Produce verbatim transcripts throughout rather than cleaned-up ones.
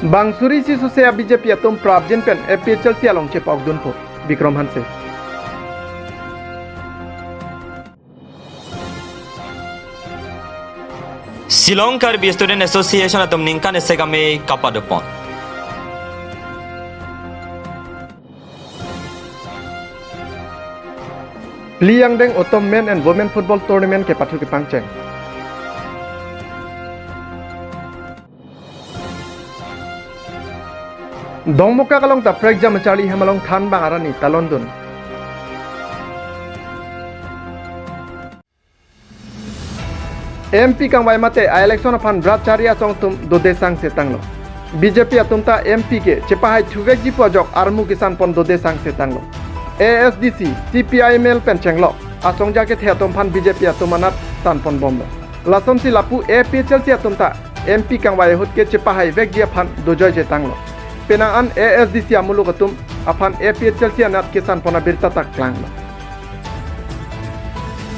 Bang suri isi sose a B J P atum prapjin pen A P H L C along chepa-okdunpo, Bikram Hanse. Shillong Karbi Student Association atum ningkan isi amei kapadopon. Phli angdeng otom Men and Women Football Tournament kepathu kepangcheng. Dongmukak along ta prekjam charli hem along thanbang arni talondun. M P kangvai mate a-election aphan brat chari asong atum dode sangse tanglo. B J P atum ta M P ke chepahai thuvekji pu ajok armu kesanpon dode sangse tanglo. A S D C, C P I M L pen chenglok asongja kethe atum aphan B J P atum anat sanponbomlo. Lasonsi lapu A P H L C atum ta M P kangvai ahut ke chepahaivekji aphan dojoije tanglo. Penang an A S D C amuluk atum aphan A P H L C anat kesanpon abirta ta klanglo.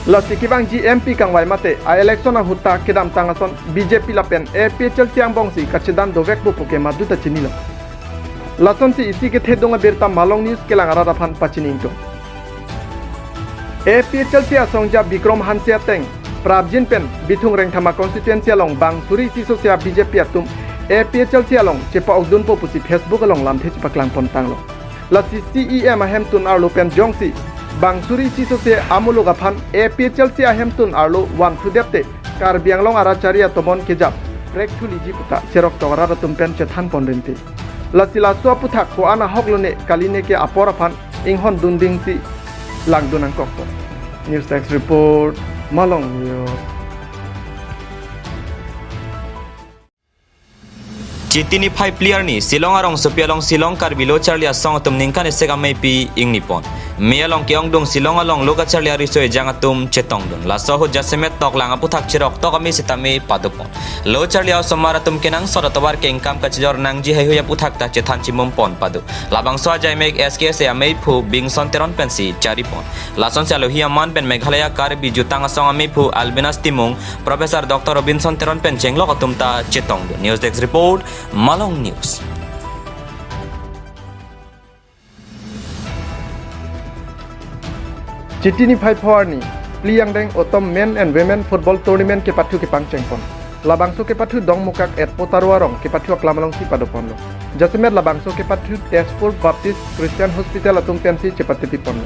Lasi kevangji M P kangvai mate a-election ahut ta kedamtang ason B J P lapen A P H L C angbongsi kachedan dovekpo pu ke madu ta chinilo. Lasonsi isi kethedung abirta Malong News kelang arat aphan pachini ingtung. A P H L C asongja Bikram Hanse ateng prapjin pen Bithung Rengthama constituency along bang suri isi sose a B J P atum A P H L C along chepa-okdunpo pusi Facebook along lamthe chepaklangpon tanglo. Lasi C E M ahemtun arlo pen jongsi bang suri isi sose amuluk aphan A P H L C ahemtun arlo vanthudepte Karbi Anglong arat chari atomon kejap prekthuliji puta cheroktok arat atum pen chethanpon rinti. Lasi laso aputhak ko-an ahok lone kali neke apor aphan inghondun dingsi langdun nangkokpo. News Desk Report, Malong News. Chiti niphai phli arni Shillong arongsopi along Shillong Karbi Lo Charli Asong atum ningkan isi ameipi ingnipon. Mei along ke-ongdung Shillong along lo kacharli ariso ejang atum chetongdun. Laso ahut jasemet toklang aputhak cheroktok amei sitame padopon. Lo charli a-osomar atum kenangsot atovar ke ingkam kachejor nangji heihui aputhak ta chethan chimumpon pado. Labangso ajaimek S K S A ameiphu Bingson Teron pensi charipon. Lasonsi alohi aman pen Meghalaya Karbi Jutang Asong ameiphu Albinas Timung, Professor Doctor Robinson Teron pen chenglok atum ta chetongdun. News Desk Report, Malong News. Chiti niphai pho arni, phli angdeng otom Men and Women Football Tournament kepathu kepangchengpon. Labangso kepathu Dongmukak Etpo Taro arong kepathu aklam alongsi padoponlo. Jasemet labangso kepathu Tezpur Baptist Christian Hospital atum pensi chepatetiponlo.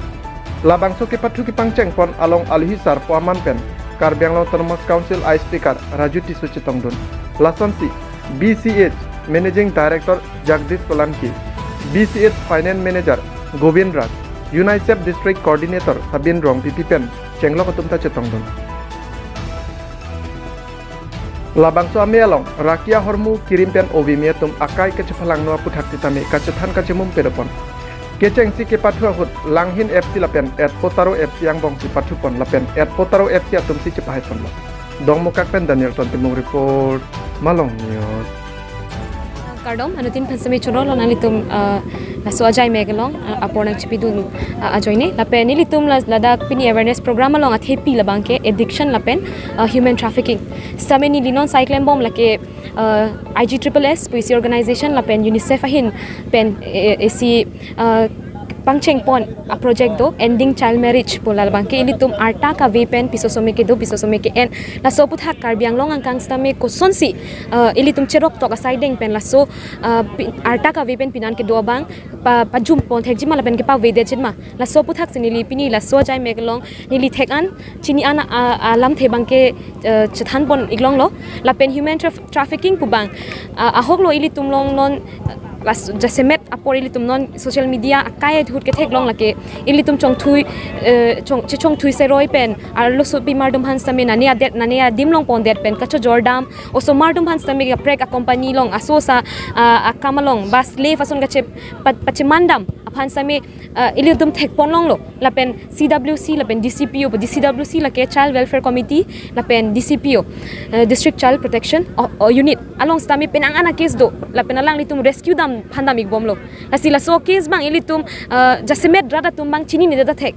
Labangso kepathu kepangchengpon along alohi sarpo aman pen Karbi Anglong Autonomous Council a-speaker Raju Tisso chetongdun. Lasonsi B C H Managing Director Jagdish Solanki, B C H Finance Manager Govind Raj, UNICEF District Coordinator Sabin Rongpipi pen chenglok atum ta chetongdun. Labangso amei along raki ahormu kirim pen ovimi atum akai kachephalangno aputhak sitame kachethan kachemum pedopon. Kechengsi kepathu ahut Langhin F C lapen Etpo Taro F C angbongsi pathupon lapen Etpo Taro F C atumsi chepahaiponlo. Dongmukak pen Danielson Timung report, Malong News. Kardom, anuttin aphan semi choro lo nanglitum, ah, laso ajaimek along, ah, apor nangchipidun, ah, ajoine. Lapen nelitum la-, ladak pini awareness program along athepi labang ke addiction lapen, ah, human trafficking. Sitame neli non sai klembom lake, ah, I G triple S, puisi organization lapen UNICEF ahin pen, eh, isi, ah, pangchengpon a-project do, Ending Child Marriage pu, labang ke ilitum arta kave pen piso some kedo, piso some ke-en. Laso aputhak Karbi Anglong angkang sitame kosonsi, ah, ilitum cheroktok asaideng pen laso, ah, pi-, arta kave pen pinan kedo abang pa, pajumpon thekjima lapen kepavedetjima. Laso aputhak si neli pini laso ajaimek along neli thek-an, chini-an a, a, alamthe abang ke, eh, chethanpon iklonglo. Lapen human traf-, trafficking pu abang, ah, ahok lo ilitum along non, ah, las-, jasemet apor ilitum non social media akai ahut ketheklong lake ilitum chongthui, eh, chong, chechongthui seroi pen arlosopi mardom aphan sitame nane adet, nane adim longpondet pen kachojordam, osomar atum aphan sitame kaprek a-company along asosa, ah, akam along ba slave ason kache pa-, pachemandam aphan sitame, ah, ilitum thekponlonglo. Lapen C W C lapen D C P O, D C W C lake Child Welfare Committee lapen D C P O, eh, District Child Protection o, o Unit along sitame penang an a-case do. Lapen alanglitum rescue dam phandam ikbomlo. Lasi laso case abang ilitum, eh, jasemet rat atum abang chinine ta thek.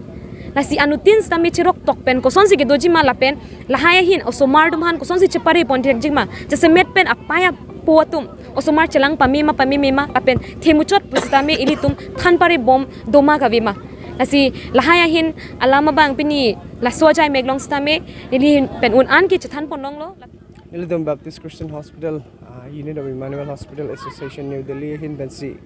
Lasi anuttin sitame cheroktok pen kosonsi kedojima lapen lahai ahin osomar atum aphan kosonsi cheparepon thekjima. Jasemet pen apei a Po atum osomar chelang pame ma pameme ma lapen themuchot pusitame ilitum than pare bom doma kave ma. Lasi lahai ahin alam abang pini laso ajai meklong sitame neli pen un-an ke chethan pon longlo. Ilitum Baptist Christian Hospital, uh, Unit of Emmanuel Hospital Association New Delhi ahin pensi,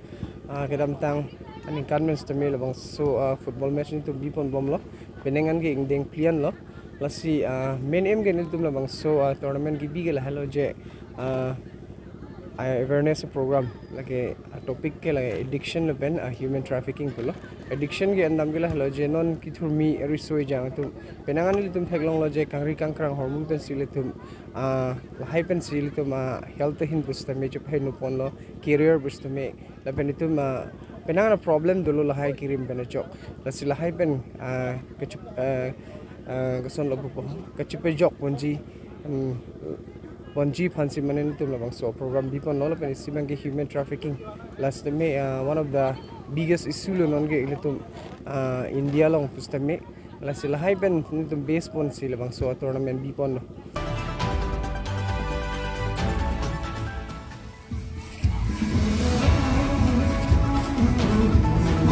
uh, kedamtang aningkan men sitame labangso, uh, football match nelitum bi pon bomlo. Penang an ke ingdeng plian lo. Lasi, ah, main aim ke nelitum labangso, ah, tournament kebi ke lahelo je, ah, ah, awareness program lake, ah, topic ke lake addiction lapen, ah, human trafficking pulo. Addiction ke andam ke lahelo je non kithurmi riso-ejang atum. Penang an nelitum theklonglo je kangri kangkrang hormone pensi ilitum, ah, lahai pensi ilitum, ah, health ahin pusitame chepaheno ponlo, career pusitame lapen itum, ah, penang an problem dolo lahai kirim pen ajok. Lasi lahai pen, ah, kachep-, ah, ah, kosonlo pupo, kachepajok ponji, um, ponji aphansi mane nelitum labangso program bi ponlo lapen isi abang ke human trafficking. Lasi tame, ah, one of the biggest issue lo non ke ilitum, ah, India along pusitame. Lasi lahai pen nelitum base ponsi labangso tournament bi ponlo.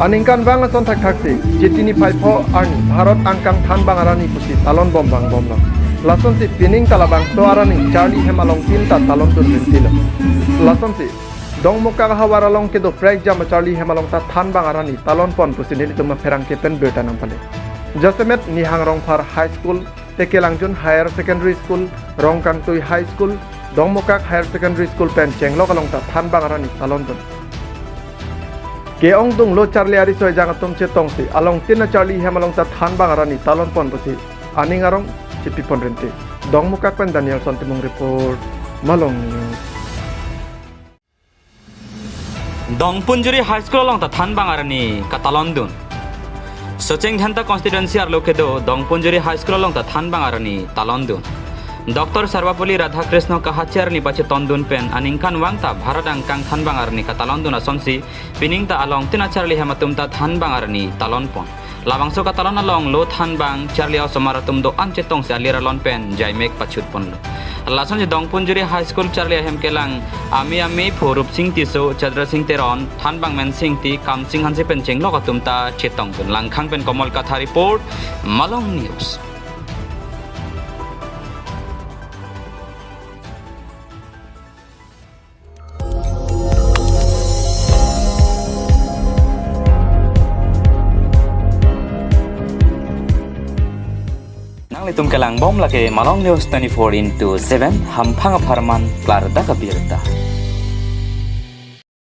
Aningkanvang ason thakthaksi, Chiti niphai pho arni Bharat angkang thanbang arni pusi talon bom vangbomlo. Lasonsi pining ta labangso arni charli hem alongtin ta talon dun rintilo. Lasonsi Dongmukak ahavar along kedo prekjam charli hem along ta thanbang arni talon pon pusi nelitum apherangke pen birta nangpale. Jasemet Nihang Rongphar High School, Tekelangjun Higher Secondary School, Rongkangtui High School, Dongmukak Higher Secondary School pen chenglok along ta thanbang arni talon dun. Ke-ongdunglo charli ariso-ejang atum chetongsi alongtin charli hem along ta thanbang arni talon pon pusi aning arong chipi pon rinte. Dongmukak pen Danielson Timung report, Malong News. Dongpunjuri High School along ta thanbang arni katalon dun. Socheng Dhenta constituency arlo kedo Dongpunjuri High School along ta thanbang arni talon dun. Doctor Sarvepalli Radhakrishnan kahachi arni pachetong dun pen aningkanvang ta Bharat angkang thanbang arni katalon dun asonsi pining ta alongtin charli hem atum ta thanbang arni talon pon. Labangso katalon along lo thanbang charli osomar atum do-an chetongsi alir alon pen jaimek pachut ponlo. Lasonsi Dongpunjuri High School charli ahem kelang ame ame pho Rupsing Tisso, Chandra Sing Teron, thanbang Mensing Ingti, Kamsing Hanse pen chenglok atum ta chetong dun. Langkhang pen Komol Kathar report, Malong News. Nanglitum kelang bom lake Malong News twenty-four into seven, hamphang apharman klardak abirta.